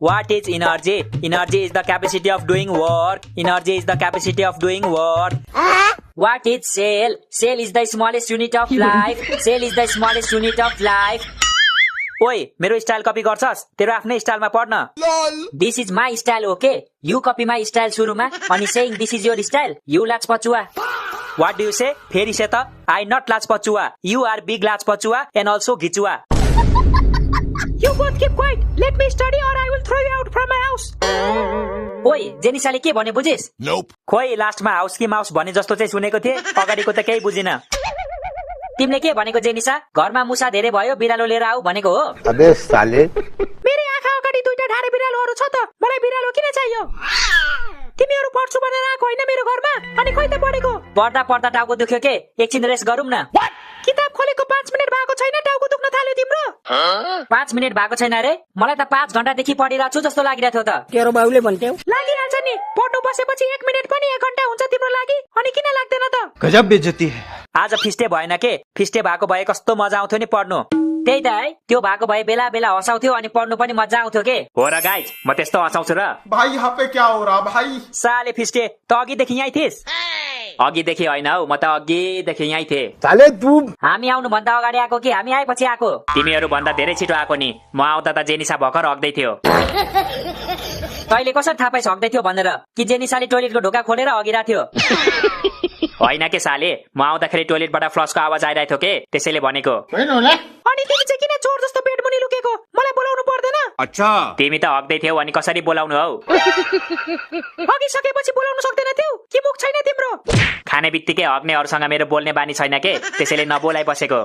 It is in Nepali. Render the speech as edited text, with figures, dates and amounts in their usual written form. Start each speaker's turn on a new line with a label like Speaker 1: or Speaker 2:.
Speaker 1: What is energy? Energy is the capacity of doing work. Energy is the capacity of doing work. What is cell? Cell is the smallest unit of life. Cell is the smallest unit of life. ओइ मेरो स्टाइल कपी गर्छस् तेरो आफ्नै स्टाइलमा पढ्न this is my style okay you copy my style सुरुमा अनि saying this is your style you लाज पचुवा व्हाट डु यु से फेरि से त आई नट लाज पचुवा यु आर बिग लाज पचुवा एन्ड अल्सो घिचुवा You both keep quiet. Let me study or I will throw you out from my house. ओइ जेनिसाले के भने बुझिस
Speaker 2: Nope.
Speaker 1: खोइ लास्टमा हाउस कि माउस भने जस्तो चाहिँ सुनेको थिए अगाडिको त केही बुझिन तिमीले के भनेको जेनिसा घरमा मुसा धेरै भयो बिरालो लिएर आऊ भनेको हो
Speaker 3: अबे साले
Speaker 1: मेरो आँखा अगाडि दुईटा ढाडे बिरालोहरू छ त मलाई बिरालो किन चाहियो तिमीहरू पढ्छु भनेर आएको होइन मेरो घरमा अनि खोइ त पढेको पढ्दा पढ्दा टाउको दुख्यो के एकछिन रेस्ट गरौँ न किताब खोलेको 5 मिनेट भएको छैन टाउको दुख्न थाल्यो तिम्रो 5 मिनेट भएको छैन रे मलाई त 5 घण्टादेखि पढिरहेको छु जस्तो लागिरहेको थियो त
Speaker 4: तेरो बाउले भन्थ्यौ
Speaker 1: लागिहाल्छ नि पढ्नु बसेपछि 1 मिनेट पनि 1 घण्टा हुन्छ तिम्रो लागि अनि किन लाग्दैन त
Speaker 3: गजब बेइज्जती है
Speaker 1: आज फिस्टे भएन के फिस्टे भएको भए कस्तो मजा आउँथ्यो नि पढ्नु त्यही त है त्यो भएको भए बेला बेला हँसाउँथ्यो अनि पढ्नु पनि मजा आउँथ्यो के हो र गाइज म त्यस्तो हँसाउँछु र
Speaker 2: भाई यहाँ पे क्या हो रहा भाई
Speaker 1: साले फिस्टे त अघिदेखि यहीँ थिइस् अघिदेखि होइन हौ म त अघिदेखि यहीँ थिएँ
Speaker 3: साले तू
Speaker 1: हामी आउनु भन्दा अगाडि आएको कि हामी आएपछि आएको तिमीहरू भन्दा धेरै छिटो आएको नि म आउँदा त जेनिसा भर्खर हग्दै थियो तैले कसरी थाहा पाइस हग्दै थियो भनेर कि जेनिसाले टोइलेटको ढोका खोलेर हगिरहेको थियो होइन के साले म आउँदाखेरि टोइलेटबाट फ्लसको आवाज आइरहेको थियो के त्यसैले भनेको अनि तिमी चाहिँ किन चोर जस्तो बेड मुनि लुकेको मलाई बोलाउनु पर्दैन
Speaker 2: अच्छा
Speaker 1: तिमी त हग्दै थियौ अनि कसरी बोलाउनु हौ हगिसकेपछि बोलाउनु सक्दैन थियौ कि मुख छैन तिम्रो खाने बित्तिकै हग्नेहरूसँग मेरो बोल्ने बानी छैन के त्यसैले नबोलाइ बसेको